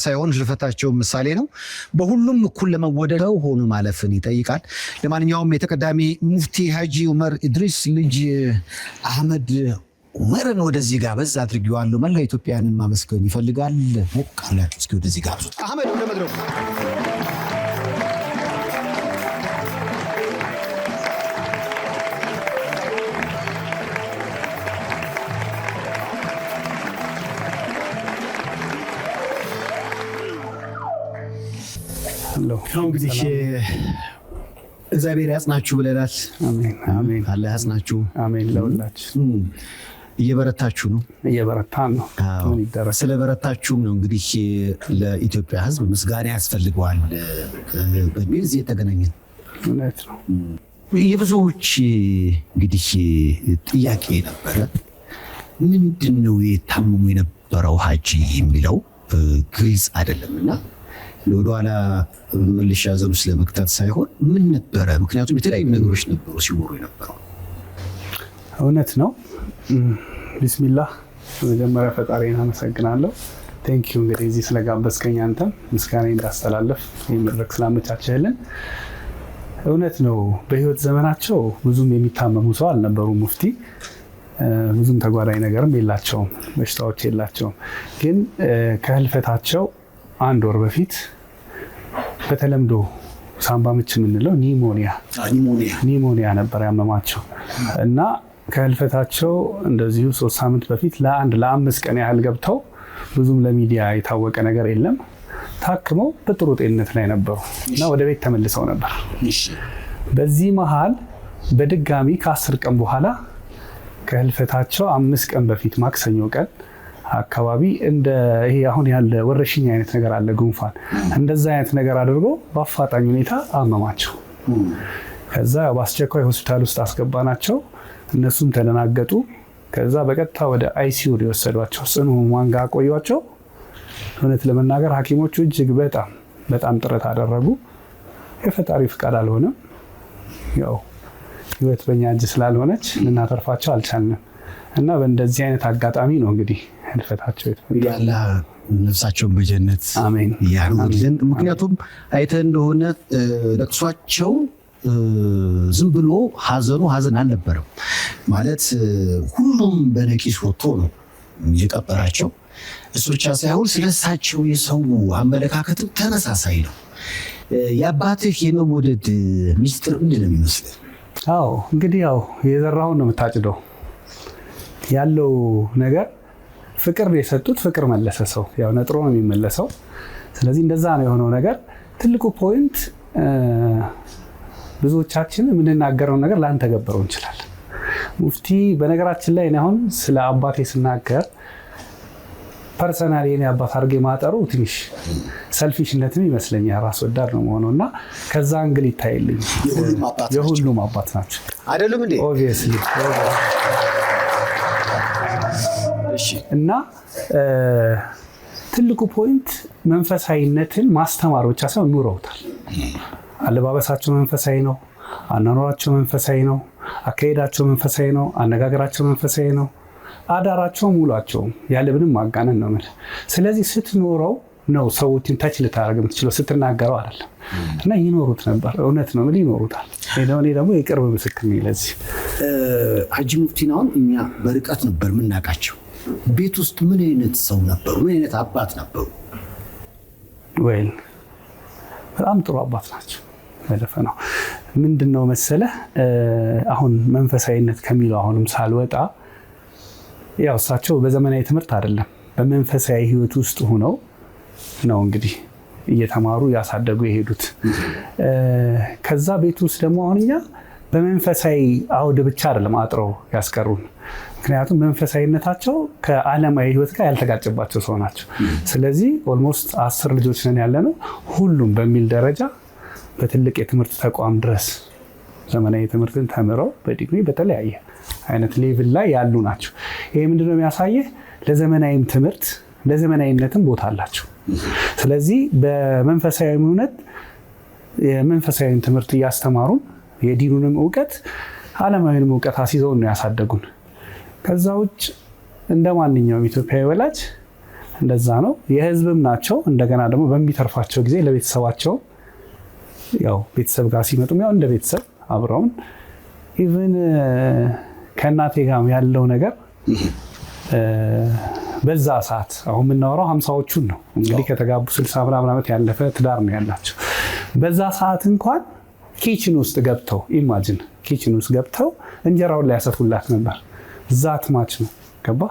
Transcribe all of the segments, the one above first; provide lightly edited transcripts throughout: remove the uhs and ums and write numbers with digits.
ሳይሆን ህልፈታቸው ምሳሌ ነው። በሁሉም እኩል ለመወደድ ሆኖ ማለፍን ይጠይቃል። ለማንኛውም የተቀዳሚ ሙፍቲ ሀጂ ዑመር ኢድሪስ ልጅ አህመድ ዑመርን ወደዚህ ጋበዝ አድርጌዋለሁ። መላ ኢትዮጵያንን ማመስገን ይፈልጋል። ሞቅ አላችሁ እስኪ ወደዚህ ጋብዙት። አህመድ ወደ መድረኩ። እንግዲህ እግዚአብሔር ያጽናችሁ ብለናል። አሜን። አላህ ያጽናችሁ። አሜን። ለሁላችን እየበረታችሁ ነው። እየበረታን ነው። ምን ይደረግ። ስለበረታችሁም ነው እንግዲህ ለኢትዮጵያ ሕዝብ ምስጋና ያስፈልገዋል በሚል እዚህ የተገናኘን። እውነት ነው። የብዙዎች እንግዲህ ጥያቄ ነበረ፣ ምንድን ነው የታመሙ የነበረው ሀጂ የሚለው ግልጽ አይደለም እና ወደኋላ መልሻ ዘሩ ስለመክታት ሳይሆን ምን ነበረ? ምክንያቱም የተለያዩ ነገሮች ነበሩ ሲወሩ የነበረው። እውነት ነው። ቢስሚላህ በመጀመሪያ ፈጣሪን አመሰግናለሁ። Thank you እንግዲህ እዚህ ስለጋበዝከኝ አንተም ምስጋና እንዳስተላለፍ ይህ መድረክ ስላመቻቸህልን። እውነት ነው። በህይወት ዘመናቸው ብዙም የሚታመሙ ሰው አልነበሩም ሙፍቲ። ብዙም ተጓዳኝ ነገርም የላቸውም፣ በሽታዎች የላቸውም። ግን ከህልፈታቸው አንድ ወር በፊት በተለምዶ ሳምባ ምች የምንለው ኒሞኒያ ኒሞኒያ ነበር ያመማቸው እና ከህልፈታቸው እንደዚሁ 3 ሳምንት በፊት ለአንድ ለ5 ቀን ያህል ገብተው ብዙም ለሚዲያ የታወቀ ነገር የለም። ታክመው በጥሩ ጤንነት ላይ ነበሩ እና ወደ ቤት ተመልሰው ነበር። በዚህ መሃል በድጋሚ ከ10 ቀን በኋላ ከህልፈታቸው 5 ቀን በፊት ማክሰኞ ቀን አካባቢ እንደ ይሄ አሁን ያለ ወረሽኝ አይነት ነገር አለ፣ ጉንፋን እንደዛ አይነት ነገር አድርጎ በአፋጣኝ ሁኔታ አመማቸው። ከዛ በአስቸኳይ ሆስፒታል ውስጥ አስገባናቸው። እነሱም ተደናገጡ። ከዛ በቀጥታ ወደ ICU የወሰዷቸው፣ ጽኑ ህሙማን ጋር አቆዩአቸው። እውነት ለመናገር ሐኪሞቹ እጅግ በጣም በጣም ጥረት አደረጉ። የፈጣሪ ፍቃድ አልሆነም። ያው ህይወት በእኛ እጅ ስላልሆነች ልናተርፋቸው አልቻልንም እና በእንደዚህ አይነት አጋጣሚ ነው እንግዲህ ህልፈታቸው የተፈጠረው። አላህ ነፍሳቸውን በጀነት አሜን ያኑርልን። ምክንያቱም አይተህ እንደሆነ ለቅሷቸው ዝም ብሎ ሀዘኑ ሀዘን አልነበረም። ማለት ሁሉም በነቂስ ወጥቶ ነው የቀበራቸው። እሱ ብቻ ሳይሆን ስለሳቸው የሰው አመለካከትም ተመሳሳይ ነው። የአባትህ የመወደድ ሚስጥር ምንድን ነው የሚመስልህ? አዎ እንግዲህ ያው የዘራውን ነው የምታጭደው። ያለው ነገር ፍቅር ነው የሰጡት፣ ፍቅር መለሰ። ሰው ያው ነጥሮ ነው የሚመለሰው። ስለዚህ እንደዛ ነው የሆነው ነገር። ትልቁ point ብዙዎቻችን የምንናገረውን ነገር ላንተገበረው እንችላለን። ሙፍቲ በነገራችን ላይ እኔ አሁን ስለ አባቴ ስናገር personally የኔ አባት አድርጌ ማጠሩ ትንሽ selfish ነትም ይመስለኛል፣ ራስ ወዳድ ነው መሆኑ እና ከዛ angle ይታይልኝ። የሁሉም አባት ናቸው አይደሉም እንዴ? Obviously። እና ትልቁ point መንፈሳዊነትን ማስተማር ብቻ ሳይሆን ኑረውታል። አለባበሳቸው መንፈሳዊ ነው። አኗኗራቸው መንፈሳዊ ነው። አካሄዳቸው መንፈሳዊ ነው። አነጋገራቸው መንፈሳዊ ነው። አዳራቸውም ውሏቸውም ያለ ምንም ማጋነን ነው የምልህ። ስለዚህ ስትኖረው ነው ሰዎችን touch ልታደርግ የምትችለው፣ ስትናገረው አይደለም። እና ይኖሩት ነበር። እውነት ነው የምልህ ይኖሩታል። እኔ ደግሞ የቅርብ ምስክር ነኝ ለዚህ። ሀጂ ሙፍቲን አሁን እኛ በርቀት ነበር የምናውቃቸው። ቤት ውስጥ ምን አይነት ሰው ነበሩ? ምን አይነት አባት ነበሩ? ወይል በጣም ጥሩ አባት ናቸው። በደፈናው ምንድን ነው መሰለህ አሁን መንፈሳዊነት ከሚለው አሁንም ሳልወጣ ያው እሳቸው በዘመናዊ ትምህርት አይደለም በመንፈሳዊ ሕይወት ውስጥ ሆነው ነው እንግዲህ እየተማሩ ያሳደጉ የሄዱት። ከዛ ቤት ውስጥ ደግሞ አሁን እኛ በመንፈሳዊ አውድ ብቻ አይደለም አጥረው ያስቀሩን። ምክንያቱም መንፈሳዊነታቸው ከዓለማዊ ሕይወት ጋር ያልተጋጨባቸው ሰው ናቸው። ስለዚህ almost 10 ልጆች ነን ያለ ነው ሁሉም በሚል ደረጃ በትልቅ የትምህርት ተቋም ድረስ ዘመናዊ ትምህርትን ተምረው በዲግሪ በተለያየ አይነት level ላይ ያሉ ናቸው። ይሄ ምንድነው የሚያሳየህ? ለዘመናዊም ትምህርት ለዘመናዊነትም ቦታ አላቸው። ስለዚህ በመንፈሳዊ እውነት የመንፈሳዊን ትምህርት እያስተማሩን የዲኑንም እውቀት ዓለማዊንም እውቀት አስይዘውን ነው ያሳደጉን። ከዛ ውጭ እንደ ማንኛውም ኢትዮጵያዊ ወላጅ እንደዛ ነው። የህዝብም ናቸው። እንደገና ደግሞ በሚተርፋቸው ጊዜ ለቤተሰባቸው፣ ያው ቤተሰብ ጋር ሲመጡም ያው እንደ ቤተሰብ አብረውን፣ even ከእናቴ ጋር ያለው ነገር በዛ ሰዓት፣ አሁን የምናወራው 50ዎቹን ነው እንግዲህ፣ ከተጋቡ 60 ምናምን ዓመት ያለፈ ትዳር ነው ያላቸው። በዛ ሰዓት እንኳን kitchen ውስጥ ገብተው፣ imagine፣ kitchen ውስጥ ገብተው እንጀራውን ላይ ያሰፉላት ነበር። That much ነው፣ ገባ?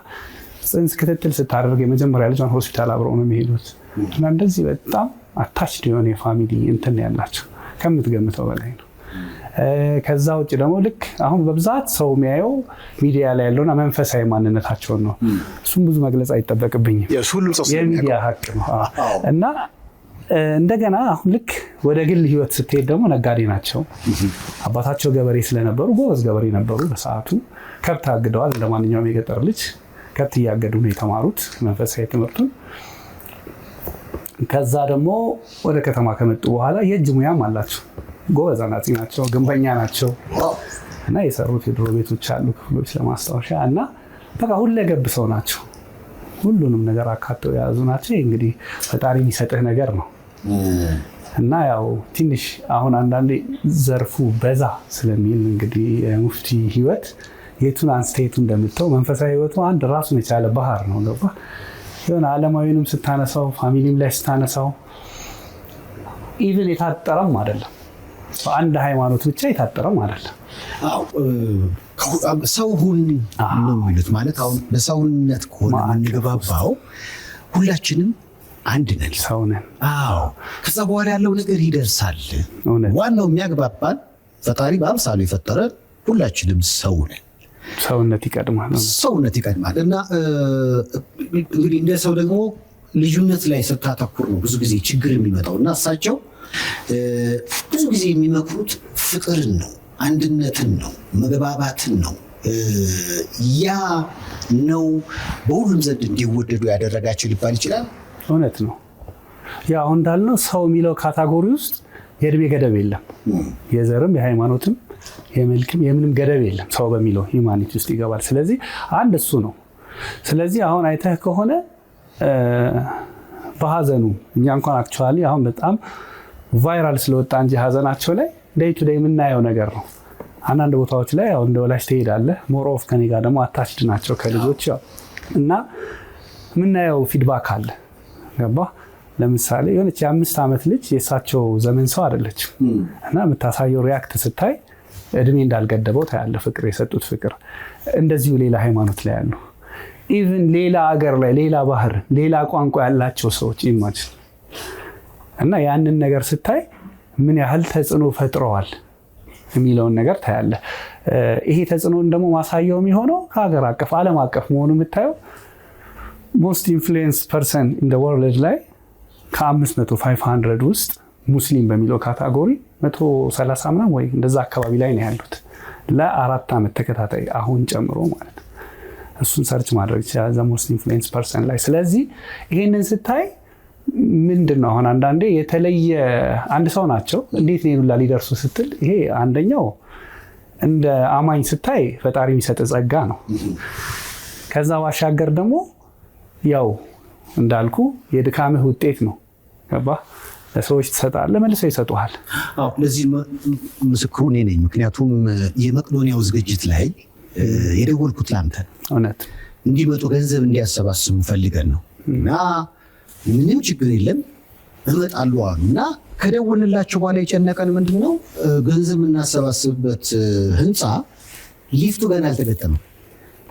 ጽንስ ክትትል ስታደርግ የመጀመሪያ ልጇን ሆስፒታል አብረው ነው የሚሄዱት። እና እንደዚህ በጣም attached የሆነ የ family እንትን ያላቸው ከምትገምተው በላይ ነው። ከዛ ውጭ ደግሞ ልክ አሁን በብዛት ሰው የሚያየው ሚዲያ ላይ ያለውና መንፈሳዊ ማንነታቸውን ነው። እሱም ብዙ መግለጽ አይጠበቅብኝም። ሁሉም ሰው የሚዲያ ሀቅ ነው። እና እንደገና አሁን ልክ ወደ ግል ህይወት ስትሄድ ደግሞ ነጋዴ ናቸው። አባታቸው ገበሬ ስለነበሩ፣ ጎበዝ ገበሬ ነበሩ። በሰዓቱ ከብት አግደዋል። እንደ ማንኛውም የገጠር ልጅ ከብት እያገዱ ነው የተማሩት መንፈሳዊ ትምህርቱን። ከዛ ደግሞ ወደ ከተማ ከመጡ በኋላ የእጅ ሙያም አላቸው። ጎበዝ አናጺ ናቸው፣ ግንበኛ ናቸው እና የሰሩት የድሮ ቤቶች አሉ፣ ክፍሎች ለማስታወሻ፣ እና በቃ ሁለገብ ሰው ናቸው። ሁሉንም ነገር አካተው የያዙ ናቸው። ይህ እንግዲህ ፈጣሪ የሚሰጥህ ነገር ነው እና ያው ትንሽ አሁን አንዳንዴ ዘርፉ በዛ ስለሚል እንግዲህ የሙፍቲ ህይወት የቱን አንስተ የቱ እንደምትተው፣ መንፈሳዊ ህይወቱ አንድ ራሱን የቻለ ባህር ነው። ገባ? የሆነ ዓለማዊንም ስታነሳው፣ family ም ላይ ስታነሳው even የታጠረም አይደለም። በአንድ ሃይማኖት ብቻ የታጠረም አይደለም። ሰው ሁን ነው የሚሉት። ማለት አሁን በሰውነት ከሆነ የምንግባባው ሁላችንም አንድ ነን። ሰው ነን። አዎ፣ ከዛ በኋላ ያለው ነገር ይደርሳል። ዋናው የሚያግባባን ፈጣሪ በአምሳሉ የፈጠረ ሁላችንም ሰው ነን። ሰውነት ይቀድማል። ሰውነት ይቀድማል። እና እንግዲህ እንደ ሰው ደግሞ ልዩነት ላይ ስታተኩር ነው ብዙ ጊዜ ችግር የሚመጣው። እና እሳቸው ብዙ ጊዜ የሚመክሩት ፍቅርን ነው፣ አንድነትን ነው፣ መግባባትን ነው። ያ ነው በሁሉም ዘንድ እንዲወደዱ ያደረጋቸው ሊባል ይችላል። እውነት ነው። ያው አሁን እንዳልነው ሰው የሚለው category ውስጥ የእድሜ ገደብ የለም። የዘርም፣ የሃይማኖትም፣ የመልክም የምንም ገደብ የለም። ሰው በሚለው humanity ውስጥ ይገባል። ስለዚህ አንድ እሱ ነው። ስለዚህ አሁን አይተህ ከሆነ በሀዘኑ እኛ እንኳን actually አሁን በጣም viral ስለወጣ እንጂ ሀዘናቸው ላይ day to day የምናየው ነገር ነው። አንዳንድ ቦታዎች ላይ ያው እንደ ወላጅ ትሄዳለህ። More of ከኔ ጋር ደግሞ attached ናቸው ከልጆች ያው እና የምናየው feedback አለ። ገባ? ለምሳሌ የሆነች የ5 ዓመት ልጅ የእሳቸው ዘመን ሰው አይደለችም እና የምታሳየው react ስታይ እድሜ እንዳልገደበው ታያለህ። ፍቅር፣ የሰጡት ፍቅር እንደዚሁ ሌላ ሃይማኖት ላይ ያሉ፣ even ሌላ አገር ላይ፣ ሌላ ባህል፣ ሌላ ቋንቋ ያላቸው ሰዎች imagine። እና ያንን ነገር ስታይ ምን ያህል ተጽዕኖ ፈጥረዋል የሚለውን ነገር ታያለህ። ይሄ ተጽዕኖን ደግሞ ማሳያው የሚሆነው ከሀገር አቀፍ ዓለም አቀፍ መሆኑ የምታየው most influence person in the world ላይ ከ500 500 ውስጥ ሙስሊም በሚለው category 130 ምናምን ወይ እንደዛ አካባቢ ላይ ነው ያሉት ለ4 ዓመት ተከታታይ፣ አሁን ጨምሮ ማለት ነው። እሱን search ማድረግ ይችላል the most influence person ላይ። ስለዚህ ይሄንን ስታይ ምንድን ነው፣ አሁን አንዳንዴ የተለየ አንድ ሰው ናቸው፣ እንዴት ነው ሁላ ሊደርሱ ስትል ይሄ አንደኛው እንደ አማኝ ስታይ ፈጣሪ የሚሰጥ ጸጋ ነው። ከዛ ባሻገር ደግሞ ያው እንዳልኩ የድካምህ ውጤት ነው። ገባ? ለሰዎች ትሰጣለህ፣ መልሰው ይሰጡሃል። አዎ፣ ለዚህ ምስክሩ እኔ ነኝ። ምክንያቱም የመቅዶኒያው ዝግጅት ላይ የደወልኩት ለአንተ እንዲመጡ ገንዘብ እንዲያሰባስቡ ፈልገን ነው እና ምንም ችግር የለም እመጣለሁ አሉ። እና ከደወልንላቸው በኋላ የጨነቀን ምንድን ነው፣ ገንዘብ የምናሰባስብበት ህንፃ ሊፍቱ ገና አልተገጠመም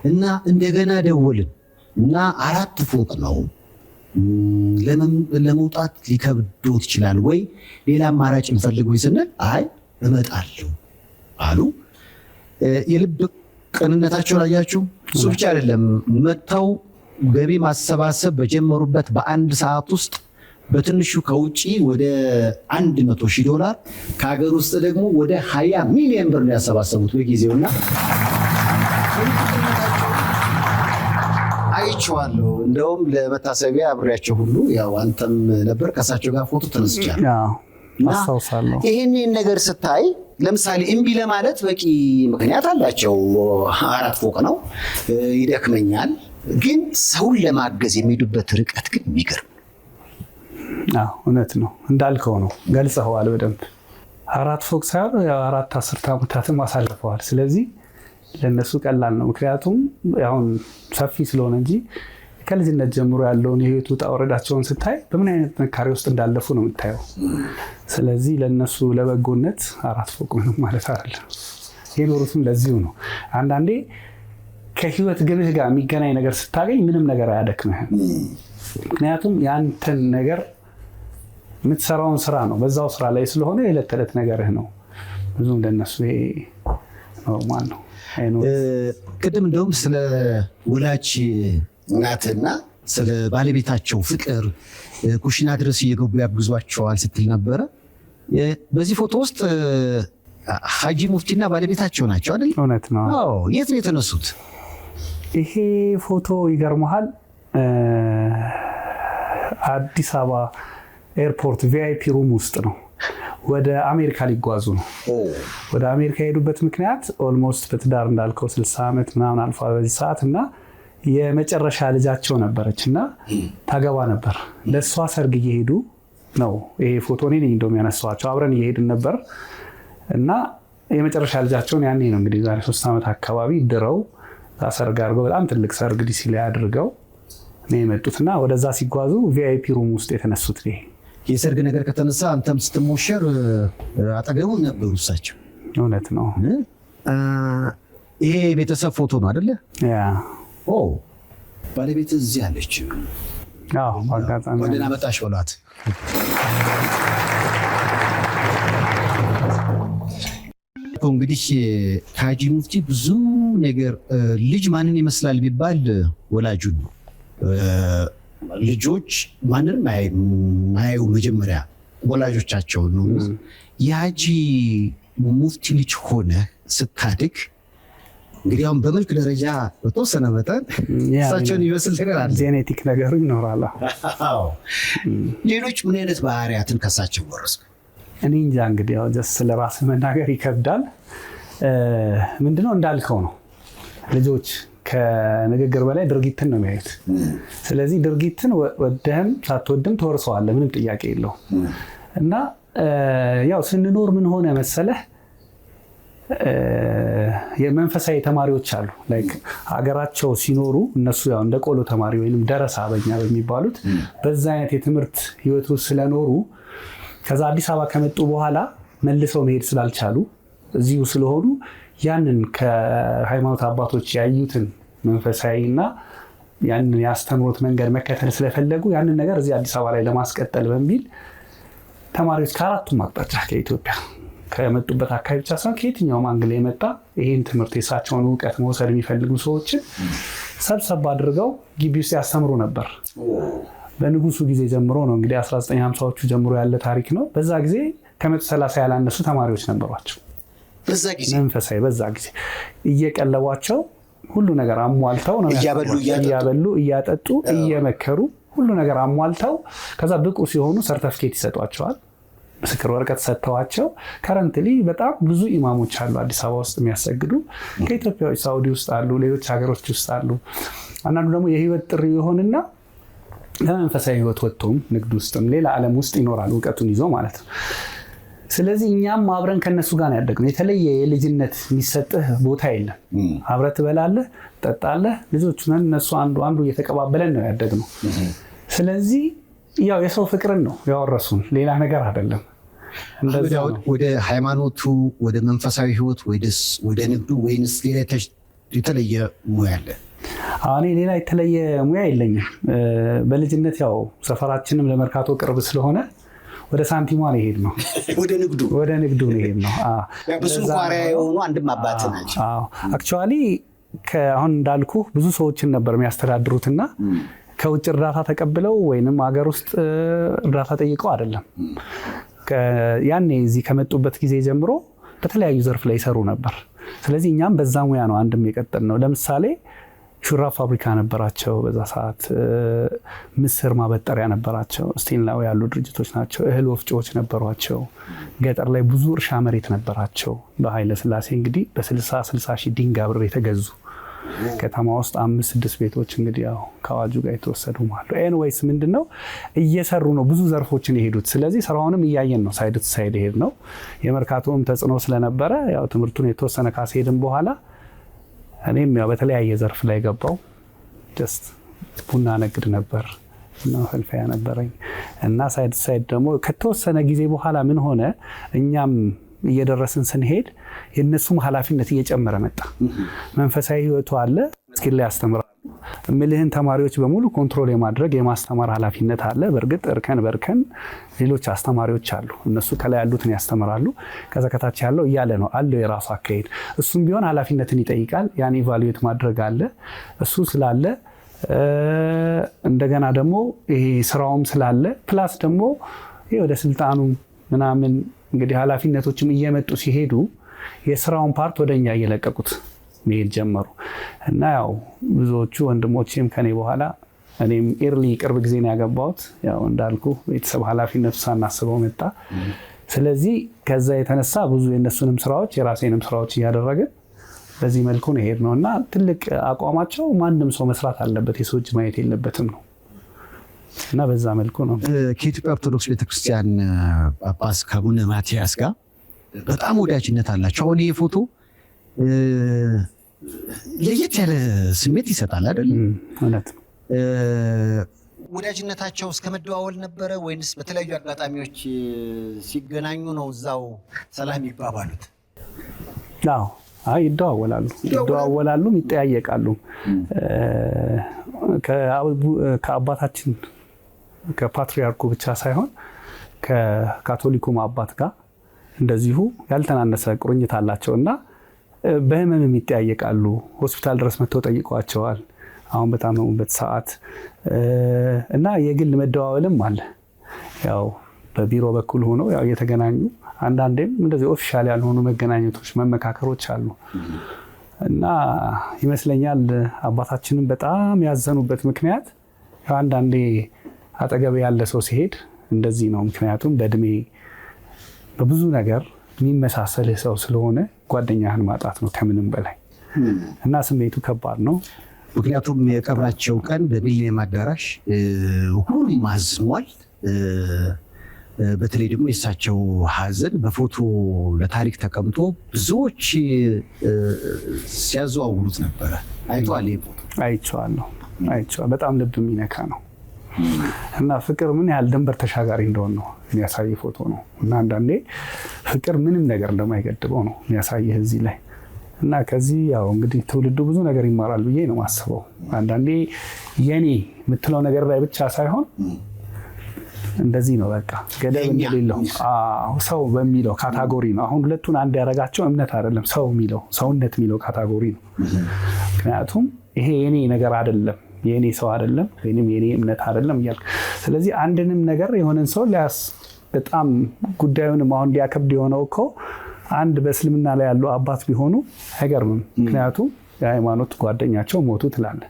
እና እንደገና ደወልን እና አራት ፎቅ ነው፣ ለመውጣት ሊከብዶት ይችላል ወይ ሌላ አማራጭ እንፈልግ ወይ ስንል አይ እመጣለሁ አሉ። የልብ ቅንነታቸውን አያችሁ። እሱ ብቻ አይደለም፣ መጥተው ገቢ ማሰባሰብ በጀመሩበት በአንድ ሰዓት ውስጥ በትንሹ ከውጭ ወደ 100,000 ዶላር፣ ከሀገር ውስጥ ደግሞ ወደ 20 ሚሊዮን ብር ነው ያሰባሰቡት በጊዜውና አይቼዋለሁ። እንደውም ለመታሰቢያ አብሬያቸው ሁሉ፣ ያው አንተም ነበር፣ ከእሳቸው ጋር ፎቶ ተነስቻለሁ። አስታውሳለሁ። ይህንን ነገር ስታይ ለምሳሌ እምቢ ለማለት በቂ ምክንያት አላቸው። አራት ፎቅ ነው፣ ይደክመኛል፣ ግን ሰውን ለማገዝ የሚሄዱበት ርቀት ግን የሚገርም። እውነት ነው እንዳልከው ነው፣ ገልጸኸዋል በደንብ። 4 ፎቅ ሳይሆን 4 አስርተ ዓመታትም አሳልፈዋል። ስለዚህ ለእነሱ ቀላል ነው። ምክንያቱም አሁን ሰፊ ስለሆነ እንጂ ከልጅነት ጀምሮ ያለውን የህይወት ውጣ ውረዳቸውን ስታይ በምን አይነት ጥንካሬ ውስጥ እንዳለፉ ነው የምታየው። ስለዚህ ለእነሱ ለበጎነት 4 ፎቅ ምንም ማለት አይደለም። የኖሩትም ለዚሁ ነው። አንዳንዴ ከህይወት ግብህ ጋር የሚገናኝ ነገር ስታገኝ ምንም ነገር አያደክምህም። ምክንያቱም ያንተን ነገር የምትሰራውን ስራ ነው፣ በዛው ስራ ላይ ስለሆነ የዕለት ተዕለት ነገርህ ነው። ብዙም ለእነሱ ይሄ normal ነው። ቅድም እንደውም ስለ ወላጅ እናትና ስለ ባለቤታቸው ፍቅር ኩሽና ድረስ እየገቡ ያግዟቸዋል ስትል ነበረ። በዚህ ፎቶ ውስጥ ሀጂ ሙፍቲና ባለቤታቸው ናቸው አይደል? እውነት ነው። አዎ። የት ነው የተነሱት? ይሄ ፎቶ ይገርመሃል፣ አዲስ አበባ ኤርፖርት VIP room ውስጥ ነው። ወደ አሜሪካ ሊጓዙ ነው። ወደ አሜሪካ የሄዱበት ምክንያት almost በትዳር እንዳልከው 60 ዓመት ምናምን አልፏል በዚህ ሰዓት እና የመጨረሻ ልጃቸው ነበረች እና ታገባ ነበር። ለእሷ ሰርግ እየሄዱ ነው። ይሄ ፎቶ እኔ ነኝ እንደውም ያነሳኋቸው፣ አብረን እየሄድን ነበር እና የመጨረሻ ልጃቸውን ያኔ ነው እንግዲህ ዛሬ 3 ዓመት አካባቢ ድረው ሰርግ አድርገው በጣም ትልቅ ሰርግ ዲሲ ላይ አድርገው ነው የመጡት እና ወደዛ ሲጓዙ VIP room ውስጥ የተነሱት። ይሄ የሰርግ ነገር ከተነሳ አንተም ስትሞሸር አጠገቡ ነበሩ እሳቸው። እውነት ነው። ይሄ የቤተሰብ ፎቶ ነው አይደለ? Yeah። ኦ፣ ባለቤት እዚህ አለች። አዎ፣ በአጋጣሚ ወደና መጣሽ በሏት። እንግዲህ ከሀጂ ሙፍቲ ብዙ ነገር፣ ልጅ ማንን ይመስላል ቢባል ወላጁን ነው። ልጆች ማንንም አያዩ፣ መጀመሪያ ወላጆቻቸውን ነው። የሀጂ ሙፍቲ ልጅ ሆነ ስታድግ እንግዲህ አሁን በመልክ ደረጃ በተወሰነ መጠን እሳቸውን ይመስል ነገር አለ። Genetic ነገሩ ይኖራል። ሌሎች ምን አይነት ባህሪያትን ከሳቸው ወረስክ? እኔ እንጃ፣ እንግዲህ ያው just ስለራስህ መናገር ይከብዳል። ምንድነው እንዳልከው ነው። ልጆች ከንግግር በላይ ድርጊትን ነው የሚያዩት። ስለዚህ ድርጊትን ወደህም ሳትወድም ትወርሰዋለህ፣ ምንም ጥያቄ የለውም። እና ያው ስንኖር ምን ሆነ መሰለህ፣ የመንፈሳዊ ተማሪዎች አሉ። Like ሀገራቸው ሲኖሩ እነሱ ያው እንደ ቆሎ ተማሪ ወይንም ደረሳ በኛ በሚባሉት በዛ አይነት የትምህርት ህይወት ውስጥ ስለኖሩ ከዛ አዲስ አበባ ከመጡ በኋላ መልሰው መሄድ ስላልቻሉ እዚሁ ስለሆኑ ያንን ከሃይማኖት አባቶች ያዩትን መንፈሳዊና ያንን የአስተምሮት መንገድ መከተል ስለፈለጉ ያንን ነገር እዚህ አዲስ አበባ ላይ ለማስቀጠል በሚል ተማሪዎች ከአራቱም አቅጣጫ ከኢትዮጵያ ከመጡበት አካባቢ ብቻ ሳይሆን ከየትኛውም angle የመጣ ይህን ትምህርት የእሳቸውን እውቀት መውሰድ የሚፈልጉ ሰዎችን ሰብሰብ አድርገው ግቢ ውስጥ ያስተምሩ ነበር። በንጉሱ ጊዜ ጀምሮ ነው እንግዲህ 1950ዎቹ ጀምሮ ያለ ታሪክ ነው። በዛ ጊዜ ከ130 ያላነሱ ተማሪዎች ነበሯቸው። በዛ ጊዜ? መንፈሳዊ በዛ ጊዜ እየቀለቧቸው ሁሉ ነገር አሟልተው ነው እያበሉ እያጠጡ። እያበሉ እያጠጡ እየመከሩ ሁሉ ነገር አሟልተው ከዛ ብቁ ሲሆኑ ሰርተፍኬት ይሰጧቸዋል። ምስክር ወረቀት ሰጥተዋቸው currently በጣም ብዙ ኢማሞች አሉ አዲስ አበባ ውስጥ የሚያሰግዱ። ከኢትዮጵያ ሳውዲ ውስጥ አሉ፣ ሌሎች ሀገሮች ውስጥ አሉ። አንዳንዱ ደግሞ የህይወት ጥሪ ይሆንና ለመንፈሳዊ ህይወት ወጥቶም ንግድ ውስጥም ሌላ ዓለም ውስጥ ይኖራል እውቀቱን ይዞ ማለት ነው። ስለዚህ እኛም አብረን ከነሱ ጋር ነው ያደግነው። የተለየ የልጅነት የሚሰጥህ ቦታ የለም። አብረህ ትበላለህ፣ ትጠጣለህ። ልጆቹ ነን እነሱ አንዱ አንዱ እየተቀባበለን ነው ያደግነው። ስለዚህ ያው የሰው ፍቅርን ነው ያወረሱን፣ ሌላ ነገር አይደለም። እንደዛ ነው። ወደ ሃይማኖቱ፣ ወደ መንፈሳዊ ህይወት፣ ወደ ንግዱ ወይንስ ሌላ የተለየ ሙያ አለ? እኔ ሌላ የተለየ ሙያ የለኝም። በልጅነት ያው ሰፈራችንም ለመርካቶ ቅርብ ስለሆነ ወደ ሳንቲሟ ነው የሄድነው። ወደ ንግዱ። ወደ ንግዱ ነው የሄድነው። በሱ ኳሪያ የሆኑ አንድም አባት ናቸው። Actually አሁን እንዳልኩ ብዙ ሰዎችን ነበር የሚያስተዳድሩትና ከውጭ እርዳታ ተቀብለው ወይንም ሀገር ውስጥ እርዳታ ጠይቀው አይደለም። ያኔ እዚህ ከመጡበት ጊዜ ጀምሮ በተለያዩ ዘርፍ ላይ ይሰሩ ነበር። ስለዚህ እኛም በዛ ሙያ ነው አንድም የቀጠልነው። ለምሳሌ ሹራብ ፋብሪካ ነበራቸው በዛ ሰዓት፣ ምስር ማበጠሪያ ነበራቸው። Still now ያሉ ድርጅቶች ናቸው። እህል ወፍጮዎች ነበሯቸው። ገጠር ላይ ብዙ እርሻ መሬት ነበራቸው። በኃይለ ሥላሴ እንግዲህ በ60 60 ሺህ ዲንጋ ብር የተገዙ። ከተማ ውስጥ 5-6 ቤቶች እንግዲህ ያው ከአዋጁ ጋር የተወሰዱ አሉ። Anyways ምንድነው እየሰሩ ነው ብዙ ዘርፎችን የሄዱት። ስለዚህ ስራውንም እያየን ነው፣ side to side ይሄድ ነው። የመርካቶም ተጽዕኖ ስለነበረ ያው ትምህርቱን የተወሰነ ካስሄድን በኋላ እኔም ያው በተለያየ ዘርፍ ላይ ገባው። Just ቡና ነግድ ነበር እና ፈልፈያ ነበረኝ እና side side ደግሞ ከተወሰነ ጊዜ በኋላ ምን ሆነ፣ እኛም እየደረስን ስንሄድ የእነሱም ኃላፊነት እየጨመረ መጣ። መንፈሳዊ ህይወቱ አለ፣ መስጊድ ላይ ያስተምራሉ። እምልህን ተማሪዎች በሙሉ control የማድረግ የማስተማር ኃላፊነት አለ። በእርግጥ እርከን በእርከን ሌሎች አስተማሪዎች አሉ። እነሱ ከላይ ያሉትን ያስተምራሉ፣ ከዛ ከታች ያለው እያለ ነው አለው የራሱ አካሄድ። እሱም ቢሆን ኃላፊነትን ይጠይቃል። ያን evaluate ማድረግ አለ። እሱ ስላለ እንደገና ደግሞ ይሄ ስራውም ስላለ plus ደግሞ ይሄ ወደ ስልጣኑ ምናምን እንግዲህ ኃላፊነቶችም እየመጡ ሲሄዱ የስራውን part ወደኛ እየለቀቁት መሄድ ጀመሩ። እና ያው ብዙዎቹ ወንድሞቼም ከኔ በኋላ እኔም early ቅርብ ጊዜ ነው ያገባሁት። ያው እንዳልኩ ቤተሰብ ኃላፊነቱ ሳናስበው መጣ። ስለዚህ ከዛ የተነሳ ብዙ የእነሱንም ስራዎች የራሴንም ስራዎች እያደረግን በዚህ መልኩ ነው የሄድነው። እና ትልቅ አቋማቸው ማንም ሰው መስራት አለበት፣ የሰው እጅ ማየት የለበትም ነው። እና በዛ መልኩ ነው። ከኢትዮጵያ ኦርቶዶክስ ቤተክርስቲያን ጳጳስ ከአቡነ ማትያስ ጋር በጣም ወዳጅነት አላቸው። አሁን ይሄ ፎቶ ለየት ያለ ስሜት ይሰጣል አይደል? እውነት ነው። ወዳጅነታቸው እስከ መደዋወል ነበረ ወይንስ በተለያዩ አጋጣሚዎች ሲገናኙ ነው እዛው ሰላም ይባባሉት? አዎ፣ አይ ይደዋወላሉ፣ ይደዋወላሉ፣ ይጠያየቃሉ። ከአባታችን ከፓትሪያርኩ ብቻ ሳይሆን ከካቶሊኩም አባት ጋር እንደዚሁ ያልተናነሰ ቁርኝት አላቸው እና በህመምም ይጠያየቃሉ። ሆስፒታል ድረስ መጥተው ጠይቀዋቸዋል። አሁን በታመሙበት ሰዓት እና የግል መደዋወልም አለ። ያው በቢሮ በኩል ሆኖ ያው እየተገናኙ አንዳንዴም እንደዚህ official ያልሆኑ መገናኘቶች፣ መመካከሮች አሉ። እና ይመስለኛል አባታችንም በጣም ያዘኑበት ምክንያት ያው አንዳንዴ አጠገብ ያለ ሰው ሲሄድ እንደዚህ ነው። ምክንያቱም በእድሜ በብዙ ነገር የሚመሳሰልህ ሰው ስለሆነ ጓደኛህን ማጣት ነው ከምንም በላይ እና ስሜቱ ከባድ ነው። ምክንያቱም የቀብራቸው ቀን በሚሊኒየም አዳራሽ ሁሉም አዝኗል። በተለይ ደግሞ የእሳቸው ሀዘን በፎቶ ለታሪክ ተቀምጦ ብዙዎች ሲያዘዋውሩት ነበረ። አይተዋል? ይሄ ፎቶ? አይቼዋለሁ፣ አይቼዋለሁ። በጣም ልብ የሚነካ ነው እና ፍቅር ምን ያህል ድንበር ተሻጋሪ እንደሆነ ነው የሚያሳይ ፎቶ ነው። እና አንዳንዴ ፍቅር ምንም ነገር እንደማይገድበው ነው የሚያሳይህ እዚህ ላይ። እና ከዚህ ያው እንግዲህ ትውልዱ ብዙ ነገር ይማራል ብዬ ነው የማስበው። አንዳንዴ የኔ የምትለው ነገር ላይ ብቻ ሳይሆን እንደዚህ ነው በቃ ገደብ እንደሌለው፣ አዎ ሰው በሚለው category ነው። አሁን ሁለቱን አንድ ያደረጋቸው እምነት አይደለም፣ ሰው የሚለው ሰውነት የሚለው category ነው። ምክንያቱም ይሄ የኔ ነገር አይደለም፣ የኔ ሰው አይደለም፣ ወይንም የኔ እምነት አይደለም እያልክ፣ ስለዚህ አንድንም ነገር የሆነን ሰው ሊያስ በጣም ጉዳዩንም አሁን ሊያከብድ የሆነው እኮ አንድ በእስልምና ላይ ያሉ አባት ቢሆኑ አይገርምም። ምክንያቱም የሃይማኖት ጓደኛቸው ሞቱ ትላለህ።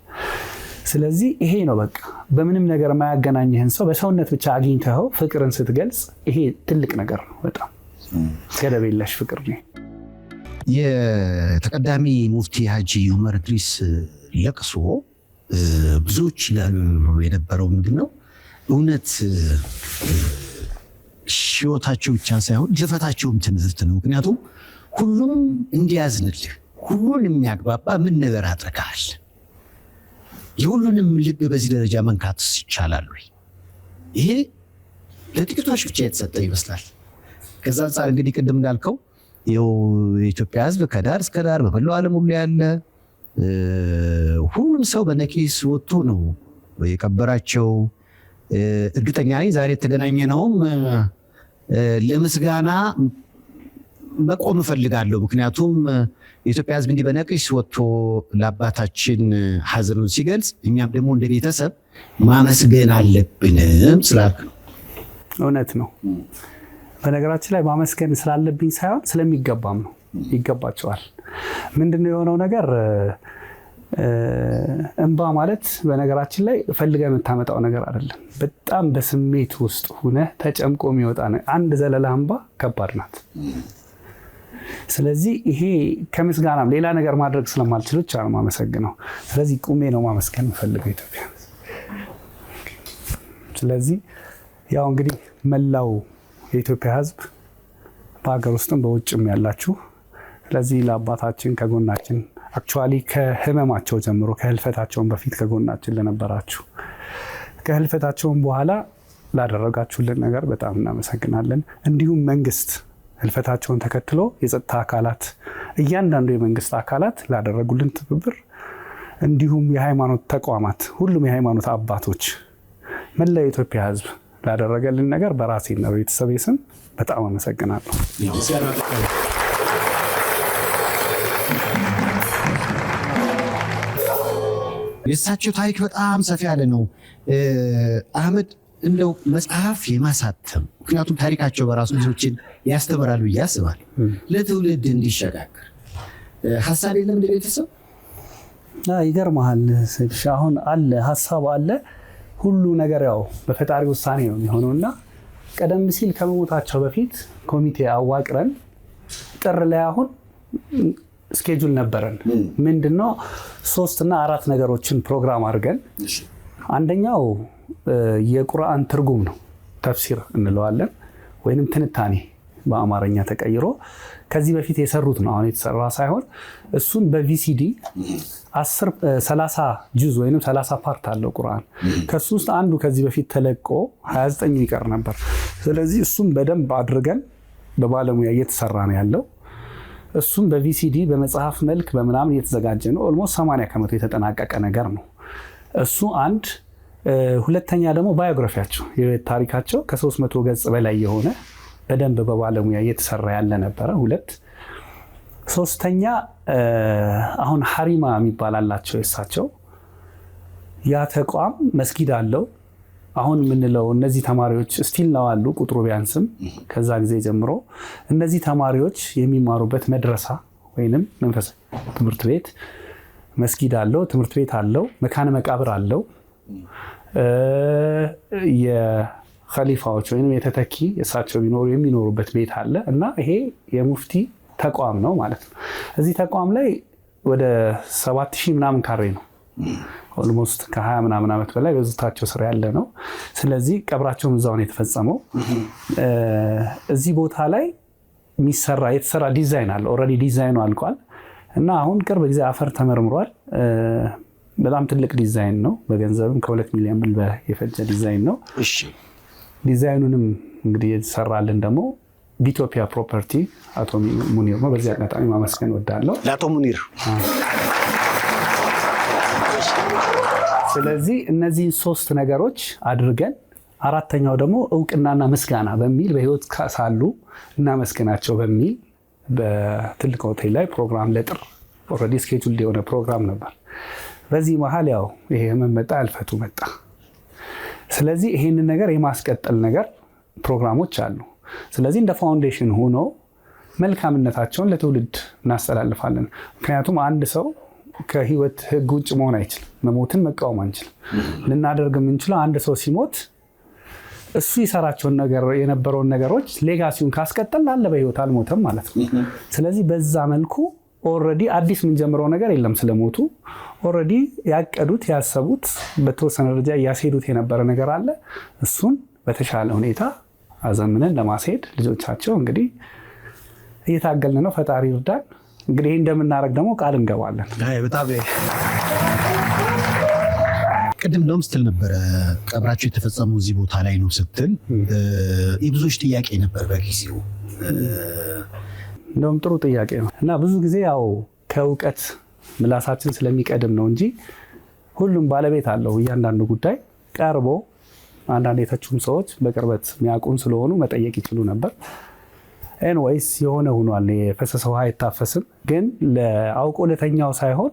ስለዚህ ይሄ ነው በቃ በምንም ነገር የማያገናኝህን ሰው በሰውነት ብቻ አግኝተኸው ፍቅርን ስትገልጽ ይሄ ትልቅ ነገር ነው። በጣም ገደብ የለሽ ፍቅር ነው። የተቀዳሚ ሙፍቲ ሀጂ ዑመር ኢድሪስ ለቅሶ ብዙዎች ይላሉ የነበረው ምንድነው? እውነት ህይወታቸው ብቻ ሳይሆን ልፈታቸውም ትምህርት ነው። ምክንያቱም ሁሉም እንዲያዝንልህ ሁሉን የሚያግባባ ምን ነገር አድርገሃል? የሁሉንም ልብ በዚህ ደረጃ መንካትስ ይቻላል ወይ? ይሄ ለጥቂቶች ብቻ የተሰጠ ይመስላል። ከዛ አንፃር እንግዲህ ቅድም እንዳልከው ይኸው የኢትዮጵያ ሕዝብ ከዳር እስከ ዳር በመላው ዓለም ሁሉ ያለ ሁሉም ሰው በነቂስ ወጥቶ ነው የቀበራቸው። እርግጠኛ ነኝ ዛሬ የተገናኘነውም ለምስጋና መቆም እፈልጋለሁ። ምክንያቱም የኢትዮጵያ ሕዝብ እንዲህ በነቂስ ወጥቶ ለአባታችን ሀዘኑን ሲገልጽ እኛም ደግሞ እንደ ቤተሰብ ማመስገን አለብንም ስላልክ ነው። እውነት ነው። በነገራችን ላይ ማመስገን ስላለብኝ ሳይሆን ስለሚገባም ነው። ይገባቸዋል። ምንድነው የሆነው ነገር? እንባ ማለት በነገራችን ላይ ፈልገህ የምታመጣው ነገር አይደለም። በጣም በስሜት ውስጥ ሆነህ ተጨምቆ የሚወጣ ነው። አንድ ዘለላ እንባ ከባድ ናት። ስለዚህ ይሄ ከምስጋናም ሌላ ነገር ማድረግ ስለማልችል ብቻ ነው የማመሰግነው። ስለዚህ ቁሜ ነው ማመስገን የምፈልገው ኢትዮጵያ። ስለዚህ ያው እንግዲህ መላው የኢትዮጵያ ሕዝብ በሀገር ውስጥም በውጭም ያላችሁ፣ ስለዚህ ለአባታችን ከጎናችን actually ከህመማቸው ጀምሮ ከህልፈታቸውን በፊት ከጎናችን ለነበራችሁ፣ ከህልፈታቸውን በኋላ ላደረጋችሁልን ነገር በጣም እናመሰግናለን። እንዲሁም መንግስት ህልፈታቸውን ተከትሎ የጸጥታ አካላት፣ እያንዳንዱ የመንግስት አካላት ላደረጉልን ትብብር፣ እንዲሁም የሃይማኖት ተቋማት፣ ሁሉም የሃይማኖት አባቶች፣ መላው የኢትዮጵያ ህዝብ ላደረገልን ነገር በራሴና በቤተሰቤ ስም በጣም አመሰግናለሁ። የእሳቸው ታሪክ በጣም ሰፊ ያለ ነው። አህመድ፣ እንደው መጽሐፍ የማሳተም፣ ምክንያቱም ታሪካቸው በራሱ ብዙዎችን ያስተምራል ብዬ አስባለሁ። ለትውልድ እንዲሸጋገር ሀሳብ የለም እንደ ቤተሰብ? ይገርመሃል፣ አሁን አለ፣ ሀሳብ አለ። ሁሉ ነገር ያው በፈጣሪ ውሳኔ ነው የሚሆነው እና ቀደም ሲል ከመሞታቸው በፊት ኮሚቴ አዋቅረን ጥር ላይ አሁን schedule ነበረን። ምንድነው፣ ሶስት እና አራት ነገሮችን ፕሮግራም አድርገን፣ አንደኛው የቁርአን ትርጉም ነው፣ ተፍሲር እንለዋለን ወይንም ትንታኔ በአማርኛ ተቀይሮ ከዚህ በፊት የሰሩት ነው፣ አሁን የተሰራ ሳይሆን እሱን በ VCD 30 ጁዝ ወይም 30 part አለው ቁርአን። ከሱ ውስጥ አንዱ ከዚህ በፊት ተለቆ 29 ይቀር ነበር። ስለዚህ እሱም በደንብ አድርገን በባለሙያ እየተሰራ ነው ያለው። እሱም በ VCD በመጽሐፍ መልክ በምናምን እየተዘጋጀ ነው። Almost 80% የተጠናቀቀ ነገር ነው። እሱ አንድ። ሁለተኛ ደግሞ biography ያቸው፣ የህይወት ታሪካቸው ከ300 ገጽ በላይ የሆነ በደንብ በባለሙያ እየተሰራ ያለ ነበረ። ሁለት። ሶስተኛ አሁን ሀሪማ የሚባል አላቸው የእሳቸው። ያ ተቋም መስጊድ አለው። አሁን የምንለው እነዚህ ተማሪዎች still ነው አሉ፣ ቁጥሩ ቢያንስም ከዛ ጊዜ ጀምሮ እነዚህ ተማሪዎች የሚማሩበት መድረሳ ወይንም መንፈሳዊ ትምህርት ቤት፣ መስጊድ አለው፣ ትምህርት ቤት አለው፣ መካነ መቃብር አለው። የኸሊፋዎች ወይም የተተኪ እሳቸው ቢኖሩ የሚኖሩበት ቤት አለ እና ይሄ የሙፍቲ ተቋም ነው ማለት ነው። እዚህ ተቋም ላይ ወደ 7000 ምናምን ካሬ ነው። Almost ከ20 ምናምን ዓመት በላይ በይዞታቸው ስር ያለ ነው። ስለዚህ ቀብራቸውም እዛው ነው የተፈጸመው። እዚህ ቦታ ላይ የሚሰራ የተሰራ ዲዛይን አለ። Already ዲዛይኑ አልቋል እና አሁን ቅርብ ጊዜ አፈር ተመርምሯል። በጣም ትልቅ ዲዛይን ነው። በገንዘብም ከ2 ሚሊዮን ብር በላይ የፈጀ ዲዛይን ነው። ዲዛይኑንም እንግዲህ የተሰራልን ደግሞ ቢቶፒያ ፕሮፐርቲ አቶ ሙኒር ነው። በዚህ አጋጣሚ ማመስገን ወዳለሁ። ለአቶ ሙኒር። ስለዚህ እነዚህን ሶስት ነገሮች አድርገን አራተኛው ደግሞ እውቅናና ምስጋና በሚል በህይወት ሳሉ እናመስግናቸው በሚል በትልቅ ሆቴል ላይ ፕሮግራም ለጥር already schedule የሆነ ፕሮግራም ነበር። በዚህ መሀል ያው ይሄ ህመም መጣ፣ ህልፈቱ መጣ። ስለዚህ ይሄንን ነገር የማስቀጠል ነገር ፕሮግራሞች አሉ። ስለዚህ እንደ foundation ሆኖ መልካምነታቸውን ለትውልድ እናስተላልፋለን። ምክንያቱም አንድ ሰው ከህይወት ህግ ውጭ መሆን አይችልም። መሞትን መቃወም አንችልም። ልናደርግ የምንችለው አንድ ሰው ሲሞት እሱ ይሰራቸውን ነገር የነበረውን ነገሮች legacy ውን ካስቀጠል አለ፣ በህይወት አልሞተም ማለት ነው። ስለዚህ በዛ መልኩ already አዲስ የምንጀምረው ነገር የለም። ስለሞቱ already ያቀዱት፣ ያሰቡት፣ በተወሰነ ደረጃ እያስሄዱት የነበረ ነገር አለ። እሱን በተሻለ ሁኔታ አዘምነን ለማስሄድ ልጆቻቸው እንግዲህ እየታገልን ነው። ፈጣሪ ይርዳን። እንግዲህ ይህ እንደምናደርግ ደግሞ ቃል እንገባለን። በጣም ቅድም እንደውም ስትል ነበረ፣ ቀብራቸው የተፈጸመው እዚህ ቦታ ላይ ነው ስትል የብዙዎች ጥያቄ ነበር በጊዜው። እንደውም ጥሩ ጥያቄ ነው እና ብዙ ጊዜ ያው ከእውቀት ምላሳችን ስለሚቀድም ነው እንጂ ሁሉም ባለቤት አለው። እያንዳንዱ ጉዳይ ቀርቦ አንዳንድ የተቹም ሰዎች በቅርበት የሚያውቁን ስለሆኑ መጠየቅ ይችሉ ነበር። Anyways የሆነ ሆኗል። የፈሰሰ ውሃ አይታፈስም። ግን አውቆ ለተኛው ሳይሆን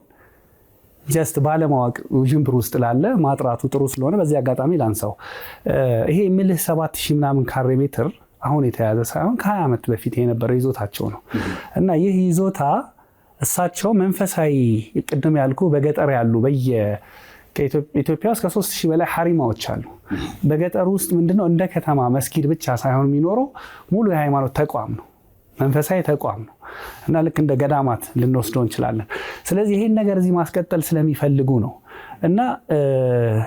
just ባለማወቅ ውዥንብር ውስጥ ላለ ማጥራቱ ጥሩ ስለሆነ በዚህ አጋጣሚ ላንሳው። ይሄ የምልህ 7000 ምናምን ካሬ ሜትር አሁን የተያዘ ሳይሆን ከ20 ዓመት በፊት የነበረ ይዞታቸው ነው እና ይህ ይዞታ እሳቸው መንፈሳዊ ቅድም ያልኩ በገጠር ያሉ በየ ኢትዮጵያ ውስጥ ከ3000 በላይ ሀሪማዎች አሉ። በገጠር ውስጥ ምንድነው እንደ ከተማ መስጊድ ብቻ ሳይሆን የሚኖረው ሙሉ የሃይማኖት ተቋም ነው። መንፈሳዊ ተቋም ነው እና ልክ እንደ ገዳማት ልንወስደው እንችላለን። ስለዚህ ይሄን ነገር እዚህ ማስቀጠል ስለሚፈልጉ ነው። እና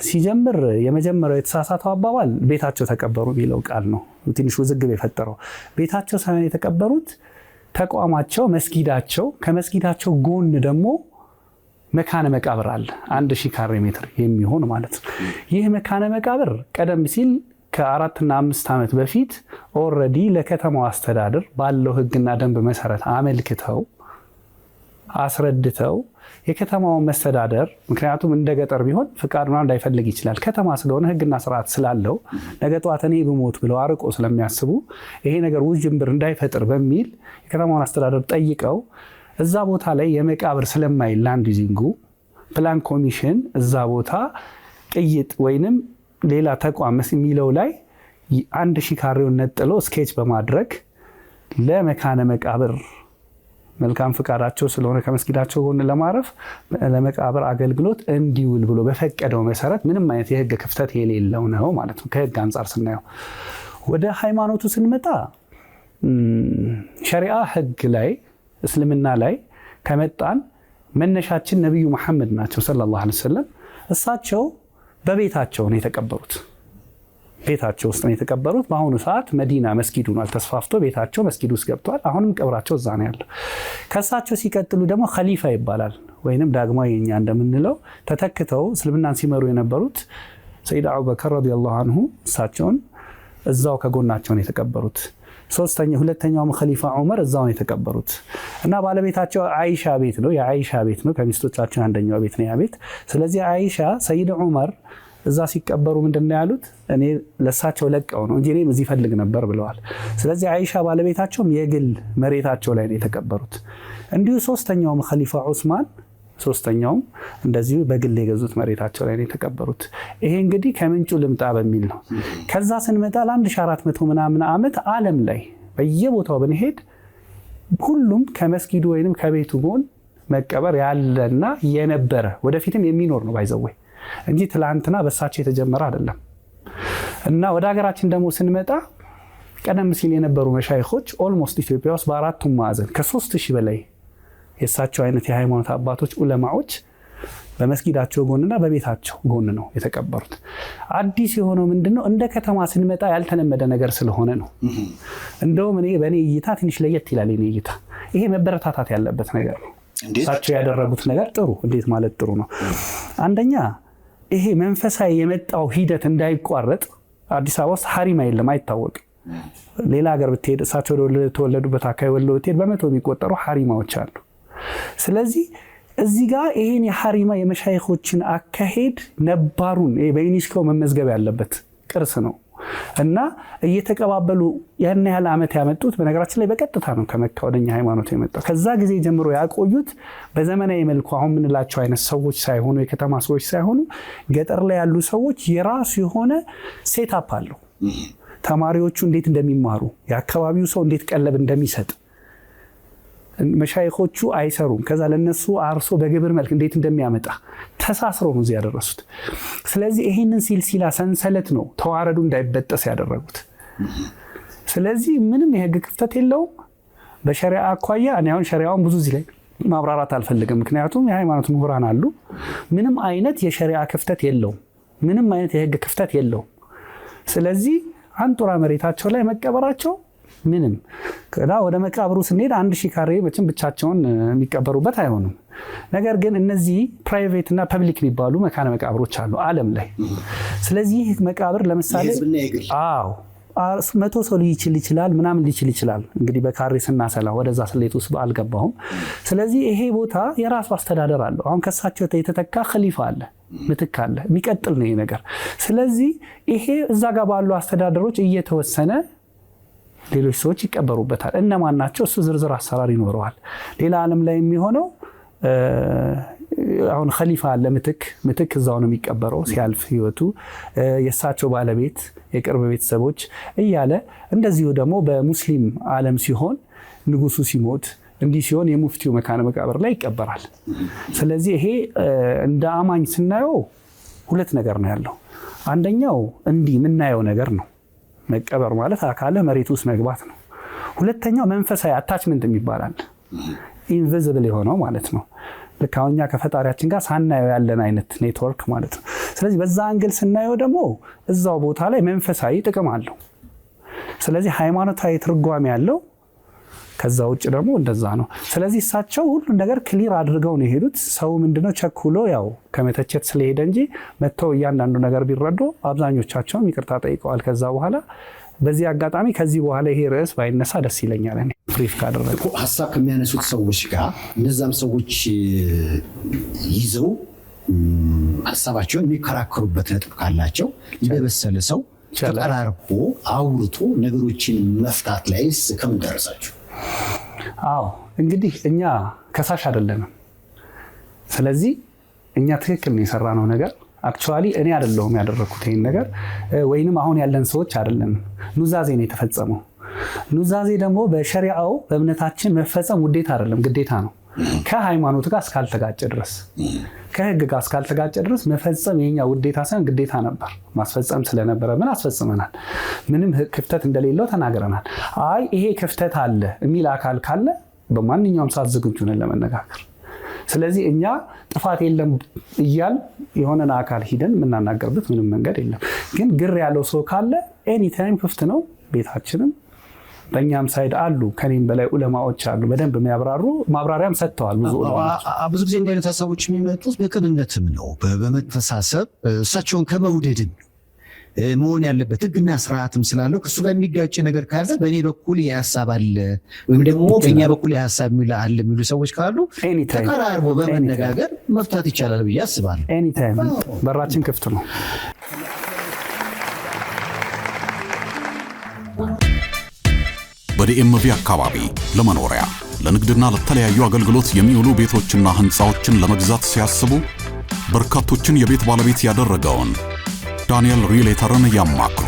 ሲጀምር የመጀመሪያው የተሳሳተው አባባል ቤታቸው ተቀበሩ የሚለው ቃል ነው ትንሽ ውዝግብ የፈጠረው። ቤታቸው ሳይሆን የተቀበሩት ተቋማቸው መስጊዳቸው፣ ከመስጊዳቸው ጎን ደግሞ መካነ መቃብር አለ፣ 1000 ካሬ ሜትር የሚሆን ማለት ነው። ይህ መካነ መቃብር ቀደም ሲል ከ4 እና 5 ዓመት በፊት already ለከተማው አስተዳደር ባለው ሕግና ደንብ መሰረት አመልክተው አስረድተው የከተማውን መስተዳደር፣ ምክንያቱም እንደ ገጠር ቢሆን ፍቃድ ምናምን ላይፈልግ ይችላል። ከተማ ስለሆነ ሕግና ስርዓት ስላለው ነገ ጠዋት እኔ ብሞት ብለው አርቆ ስለሚያስቡ ይሄ ነገር ውዥንብር እንዳይፈጥር በሚል የከተማውን አስተዳደር ጠይቀው እዛ ቦታ ላይ የመቃብር ስለማይል land using ኡ ፕላን ኮሚሽን እዛ ቦታ ቅይጥ ወይንም ሌላ ተቋም የሚለው ላይ 1000 ካሬውን ነጥሎ sketch በማድረግ ለመካነ መቃብር መልካም ፍቃዳቸው ስለሆነ ከመስጊዳቸው ጎን ለማረፍ ለመቃብር አገልግሎት እንዲውል ብሎ በፈቀደው መሰረት ምንም አይነት የህግ ክፍተት የሌለው ነው ማለት ነው። ከህግ አንጻር ስናየው፣ ወደ ሃይማኖቱ ስንመጣ ሸሪዓ ህግ ላይ፣ እስልምና ላይ ከመጣን መነሻችን ነቢዩ መሐመድ ናቸው ሰለላሁ ዐለይሂ ወሰለም። እሳቸው በቤታቸው ነው የተቀበሩት። ቤታቸው ውስጥ ነው የተቀበሩት። በአሁኑ ሰዓት መዲና መስጊድ ሆኗል፣ ተስፋፍቶ ቤታቸው መስጊድ ውስጥ ገብቷል። አሁንም ቀብራቸው እዛ ነው ያለው። ከእሳቸው ሲቀጥሉ ደግሞ ኸሊፋ ይባላል ወይንም ዳግማዊ እኛ እንደምንለው ተተክተው እስልምናን ሲመሩ የነበሩት ሰይድ አቡበከር ረዲየላሁ አንሁ እሳቸውን እዛው ከጎናቸው ነው የተቀበሩት። ሶስተኛ ሁለተኛውም ኸሊፋ ዑመር እዛው ነው የተቀበሩት እና ባለቤታቸው አይሻ ቤት ነው፣ የአይሻ ቤት ነው። ከሚስቶቻቸው አንደኛው ቤት ነው ያ ቤት። ስለዚህ አይሻ ሰይድ ዑመር እዛ ሲቀበሩ ምንድን ነው ያሉት? እኔ ለሳቸው ለቀው ነው እንጂ እኔም እዚህ ፈልግ ነበር ብለዋል። ስለዚህ አይሻ ባለቤታቸውም የግል መሬታቸው ላይ ነው የተቀበሩት። እንዲሁ ሶስተኛውም ኸሊፋ ዑስማን ሶስተኛውም እንደዚሁ በግል የገዙት መሬታቸው ላይ ነው የተቀበሩት። ይሄ እንግዲህ ከምንጩ ልምጣ በሚል ነው። ከዛ ስንመጣ ለ1400 ምናምን ዓመት ዓለም ላይ በየቦታው ብንሄድ ሁሉም ከመስጊዱ ወይንም ከቤቱ ጎን መቀበር ያለና የነበረ ወደፊትም የሚኖር ነው by the way እንጂ ትላንትና በሳቸው የተጀመረ አይደለም። እና ወደ ሀገራችን ደግሞ ስንመጣ ቀደም ሲል የነበሩ መሻይኾች almost ኢትዮጵያ ውስጥ በአራቱም ማዕዘን ከ3000 በላይ የእሳቸው አይነት የሃይማኖት አባቶች ዑለማዎች በመስጊዳቸው ጎንና በቤታቸው ጎን ነው የተቀበሩት። አዲስ የሆነው ምንድነው? እንደ ከተማ ስንመጣ ያልተለመደ ነገር ስለሆነ ነው። እንደውም እኔ በእኔ እይታ ትንሽ ለየት ይላል። የኔ እይታ ይሄ መበረታታት ያለበት ነገር ነው። እሳቸው ያደረጉት ነገር ጥሩ፣ እንዴት ማለት ጥሩ ነው። አንደኛ ይሄ መንፈሳዊ የመጣው ሂደት እንዳይቋረጥ። አዲስ አበባ ውስጥ ሀሪማ የለም፣ አይታወቅም። ሌላ ሀገር ብትሄድ፣ እሳቸው ተወለዱበት አካባቢ ወሎ ብትሄድ በመቶ የሚቆጠሩ ሀሪማዎች አሉ። ስለዚህ እዚህ ጋር ይሄን የሀሪማ የመሻይኾችን አካሄድ ነባሩን በዩኔስኮ መመዝገብ ያለበት ቅርስ ነው እና እየተቀባበሉ ያን ያህል ዓመት ያመጡት፣ በነገራችን ላይ በቀጥታ ነው ከመካ ወደኛ ሃይማኖት የመጣው። ከዛ ጊዜ ጀምሮ ያቆዩት በዘመናዊ መልኩ አሁን የምንላቸው አይነት ሰዎች ሳይሆኑ፣ የከተማ ሰዎች ሳይሆኑ ገጠር ላይ ያሉ ሰዎች የራሱ የሆነ setup አለው። ተማሪዎቹ እንዴት እንደሚማሩ፣ የአካባቢው ሰው እንዴት ቀለብ እንደሚሰጥ፣ መሻይኾቹ አይሰሩም። ከዛ ለነሱ አርሶ በግብር መልክ እንዴት እንደሚያመጣ ተሳስረው ነው እዚህ ያደረሱት። ስለዚህ ይሄንን ሲልሲላ ሰንሰለት ነው ተዋረዱ እንዳይበጠስ ያደረጉት። ስለዚህ ምንም የህግ ክፍተት የለውም። በሸሪዓ አኳያ እኔ አሁን ሸሪዓውን ብዙ እዚህ ላይ ማብራራት አልፈልግም፣ ምክንያቱም የሃይማኖት ምሁራን አሉ። ምንም አይነት የሸሪዓ ክፍተት የለውም። ምንም አይነት የህግ ክፍተት የለውም። ስለዚህ አንጡራ መሬታቸው ላይ መቀበራቸው ምንም ከዛ ወደ መቃብሩ ስንሄድ 1000 ካሬ መቼም ብቻቸውን የሚቀበሩበት አይሆንም። ነገር ግን እነዚህ private እና public የሚባሉ መካነ መቃብሮች አሉ ዓለም ላይ። ስለዚህ ይህ መቃብር ለምሳሌ አዎ 100 ሰው ሊችል ይችላል፣ ምናምን ሊችል ይችላል። እንግዲህ በካሬ ስናሰላ ወደዛ ስሌት ውስጥ አልገባሁም። ስለዚህ ይሄ ቦታ የራሱ አስተዳደር አለው። አሁን ከሳቸው የተተካ ኸሊፋ አለ፣ ምትክ አለ፣ የሚቀጥል ነው ይሄ ነገር። ስለዚህ ይሄ እዛ ጋር ባሉ አስተዳደሮች እየተወሰነ ሌሎች ሰዎች ይቀበሩበታል። እነማን ናቸው? እሱ ዝርዝር አሰራር ይኖረዋል። ሌላ ዓለም ላይ የሚሆነው አሁን ኸሊፋ አለ፣ ምትክ ምትክ እዛው ነው የሚቀበረው ሲያልፍ ህይወቱ፣ የእሳቸው ባለቤት፣ የቅርብ ቤተሰቦች እያለ፣ እንደዚሁ ደግሞ በሙስሊም ዓለም ሲሆን ንጉሱ ሲሞት እንዲህ ሲሆን የሙፍቲው መካነ መቃብር ላይ ይቀበራል። ስለዚህ ይሄ እንደ አማኝ ስናየው ሁለት ነገር ነው ያለው። አንደኛው እንዲህ የምናየው ነገር ነው። መቀበር ማለት አካልህ መሬት ውስጥ መግባት ነው። ሁለተኛው መንፈሳዊ attachment የሚባል አለ። Invisible የሆነው ማለት ነው። ልክ አሁን እኛ ከፈጣሪያችን ጋር ሳናየው ያለን አይነት ኔትወርክ ማለት ነው። ስለዚህ በዛ angle ስናየው ደግሞ እዛው ቦታ ላይ መንፈሳዊ ጥቅም አለው። ስለዚህ ሃይማኖታዊ ትርጓሜ ያለው፣ ከዛ ውጭ ደግሞ እንደዛ ነው። ስለዚህ እሳቸው ሁሉን ነገር clear አድርገው ነው የሄዱት። ሰው ምንድነው ቸኩሎ ያው ከመተቸት ስለሄደ እንጂ መጥተው እያንዳንዱ ነገር ቢረዱ አብዛኞቻቸውም ይቅርታ ጠይቀዋል። ከዛ በኋላ በዚህ አጋጣሚ ከዚህ በኋላ ይሄ ርዕስ ባይነሳ ደስ ይለኛል። እኔ brief ካደረገ ሀሳብ ከሚያነሱት ሰዎች ጋር እነዛም ሰዎች ይዘው ሀሳባቸውን የሚከራከሩበት ነጥብ ካላቸው እንደበሰለ ሰው ተቀራርቦ አውርቶ ነገሮችን መፍታት ላይስ ከምን ደረሳችሁ? አዎ፣ እንግዲህ እኛ ከሳሽ አይደለንም። ስለዚህ እኛ ትክክል ነው የሰራነው ነገር። Actually እኔ አይደለሁም ያደረግኩት ይሄን ነገር ወይንም አሁን ያለን ሰዎች አይደለንም። ኑዛዜ ነው የተፈጸመው። ኑዛዜ ደግሞ በሸሪዓው በእምነታችን መፈጸም ውዴታ አይደለም፣ ግዴታ ነው። ከሃይማኖት ጋር እስካልተጋጨ ድረስ፣ ከህግ ጋር እስካልተጋጨ ድረስ መፈጸም የኛ ውዴታ ሳይሆን ግዴታ ነበር። ማስፈጸም ስለነበረብን አስፈጽመናል። ምንም ክፍተት እንደሌለው ተናግረናል። አይ ይሄ ክፍተት አለ የሚል አካል ካለ በማንኛውም ሰዓት ዝግጁ ነን ለመነጋገር። ስለዚህ እኛ ጥፋት የለም እያልን የሆነን አካል ሂደን የምናናገርበት ምንም መንገድ የለም። ግን ግር ያለው ሰው ካለ anytime ክፍት ነው ቤታችንም። በእኛም side አሉ፣ ከኔም በላይ ዑለማዎች አሉ በደንብ የሚያብራሩ፣ ማብራሪያም ሰጥተዋል ብዙ ዑለማዎች። ብዙ ጊዜ እንዲህ አይነት ሀሳቦች የሚመጡት በቅንነትም ነው፣ በመተሳሰብ፣ እሳቸውን ከመውደድም መሆን ያለበት። ሕግና ስርዓትም ስላለው ከእሱ ጋር የሚጋጭ ነገር ካለ በእኔ በኩል ይህ ሀሳብ አለ ወይም ደግሞ በእኛ በኩል ይህ ሀሳብ አለ የሚሉ ሰዎች ካሉ ተቀራርቦ በመነጋገር መፍታት ይቻላል ብዬ አስባለሁ። Anytime በራችን ክፍት ነው። በ DMV አካባቢ ለመኖሪያ፣ ለንግድና ለተለያዩ አገልግሎት የሚውሉ ቤቶችና ሕንፃዎችን ለመግዛት ሲያስቡ በርካቶችን የቤት ባለቤት ያደረገውን ዳንኤል Realtor ን ያማክሩ።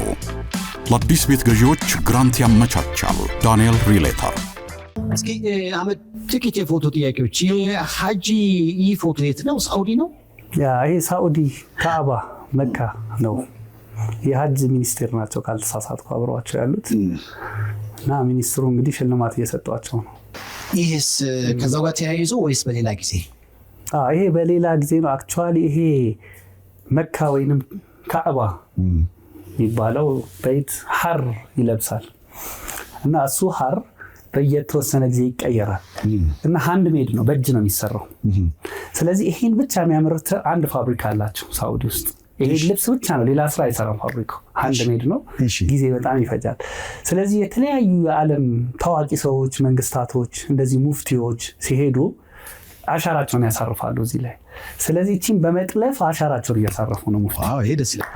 ለአዲስ ቤት ገዢዎች grant ያመቻቻል። ዳንኤል Realtor። እስኪ አህመድ፣ ጥቂት የፎቶ ጥያቄዎች። የሐጂ ይህ ፎቶ የት ነው? ሳኡዲ ነው? Yeah፣ ይሄ ሳኡዲ ካዕባ መካ ነው። የሀጅ ሚኒስቴር ናቸው ካልተሳሳትኩ አብረዋቸው ያሉት እና ሚኒስትሩ እንግዲህ ሽልማት እየሰጧቸው ነው። ይህስ ከዛው ጋር ተያይዞ ወይስ በሌላ ጊዜ? ይሄ በሌላ ጊዜ ነው። Actually ይሄ መካ ወይንም ካዕባ የሚባለው ቤት ሐር ይለብሳል እና እሱ ሐር በየተወሰነ ጊዜ ይቀየራል እና hand made ነው፣ በእጅ ነው የሚሰራው። ስለዚህ ይሄን ብቻ የሚያመርት አንድ ፋብሪካ አላቸው ሳኡዲ ውስጥ። ይሄን ልብስ ብቻ ነው፣ ሌላ ስራ አይሰራም ፋብሪካው። Hand made ነው፣ ጊዜ በጣም ይፈጃል። ስለዚህ የተለያዩ የዓለም ታዋቂ ሰዎች፣ መንግስታቶች፣ እንደዚህ ሙፍቲዎች ሲሄዱ አሻራቸውን ያሳርፋሉ እዚህ ላይ። ስለዚህ ይህችን በመጥለፍ አሻራቸውን እያሳረፉ ነው ሙፍቲ። ይሄ ደስ ይላል።